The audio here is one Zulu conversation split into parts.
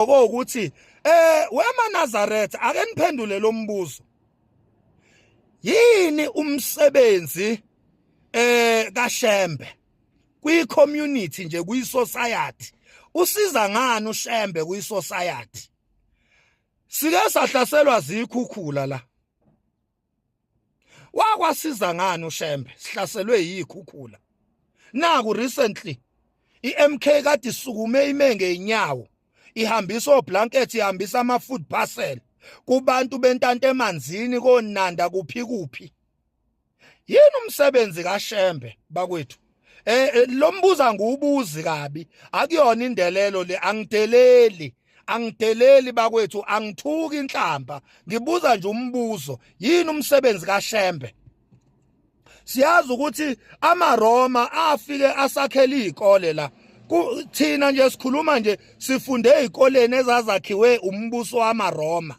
Ukuthi wemaNazaretha, ake niphendule lo mbuzo: yini umsebenzi kaShembe kwi community nje, kwi society? Usiza ngani uShembe kwi society? Sike sahlaselwa zikhukhula la, wakwasiza ngani uShembe sihlaselwe yikhukhula? Naku recently iMK kade isukume ime ngeenyawo, ihambisa oblanket, ihambisa ama food parcel kubantu bentanta emanzini konanda kuphi kuphi. Yini umsebenzi kaShembe bakwethu? Lo mbuza ngubuzi kabi, akuyona indelelo le. Angideleli, angideleli bakwethu, angithuki inhlamba, ngibuza nje umbuzo: yini umsebenzi kaShembe? Siyazi ukuthi amaRoma afike asakhela izikole la. Thina nje sikhuluma nje sifunde ezikoleni ezazakhiwe umbuso wamaRoma,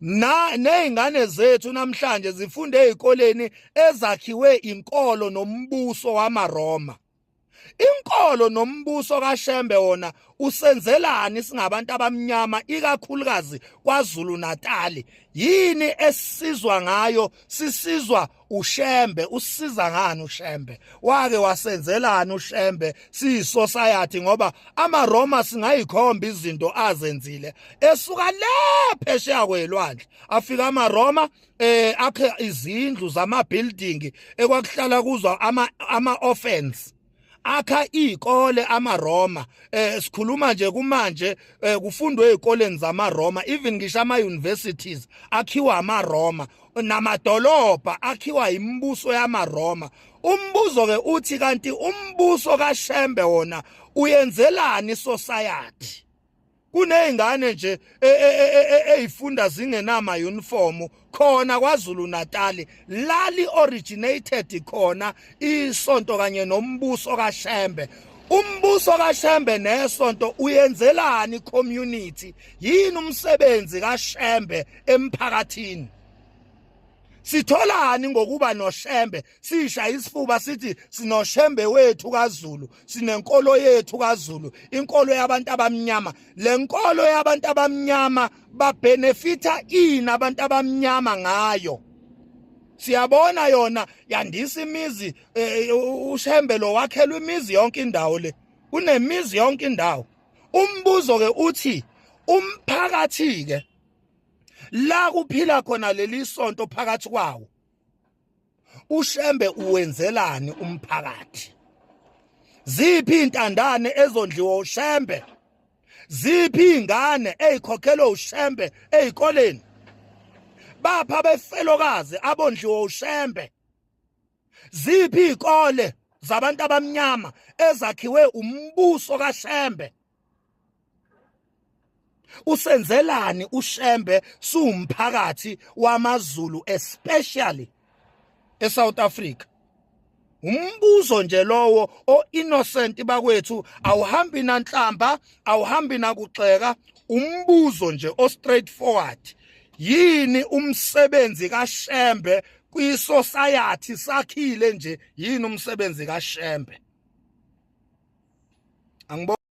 na nezingane zethu namhlanje zifunde ezikoleni ezakhiwe inkolo nombuso wamaRoma. Inkolo nombuso kaShembe wona usenzelani singabantu abamnyama, ikakhulukazi kwaZulu Natal? Yini esizwa ngayo? Sisizwa uShembe, usiza ngani uShembe? Wake wasenzelani uShembe siyisociety? Ngoba amaRoma singayikhomba izinto azenzile esuka le phesheya kwelwandle. Afika amaRoma akhe izindlu zama building ekwakuhlala kuzo ama orphans, akha izikole amaRoma. Sikhuluma nje kumanje kufundwe ezikoleni zamaRoma, even ngisho ama universities akhiwa amaRoma, namadolobha akhiwa imibuso yamaRoma. Umbuzo ke uthi, kanti umbuso kaShembe wona uyenzelani society? Kunezingane nje ezifunda zingenama uniform khona kwaZulu Natal, lali originated khona isonto kanye nombuso kaShembe. Umbuso kaShembe nesonto uyenzelani community? Yini umsebenzi kaShembe emphakathini? Sitholani ngokuba noShembe? Sisha isifuba sithi sinoShembe wethu kaZulu, sinenkolo yethu kaZulu, inkolo yabantu abamnyama. Le nkolo yabantu abamnyama, babenefita ini abantu abamnyama ngayo? Siyabona yona yandisa imizi, uShembe lo wakhelwa imizi yonke indawo le, kunemizi yonke indawo. Umbuzo ke uthi, umphakathi ke la kuphila khona leli sonto phakathi kwawo, uShembe uwenzelani umphakathi? Ziphi intandane ezondliwa uShembe? Ziphi izingane ezikhokhelwe uShembe ezikoleni? Bapha abefelokazi abondliwa uShembe? Ziphi izikole zabantu abamnyama ezakhiwe umbuso kaShembe? Usenzelani uShembe siwumphakathi wamaZulu, especially eSouth Africa? Umbuzo nje lowo o innocent bakwethu, awuhambi nanhlamba, awuhambi nakuxeka, umbuzo nje o straightforward: yini umsebenzi kaShembe kwisociety sakhile nje? Yini umsebenzi kaShembe? Angibona.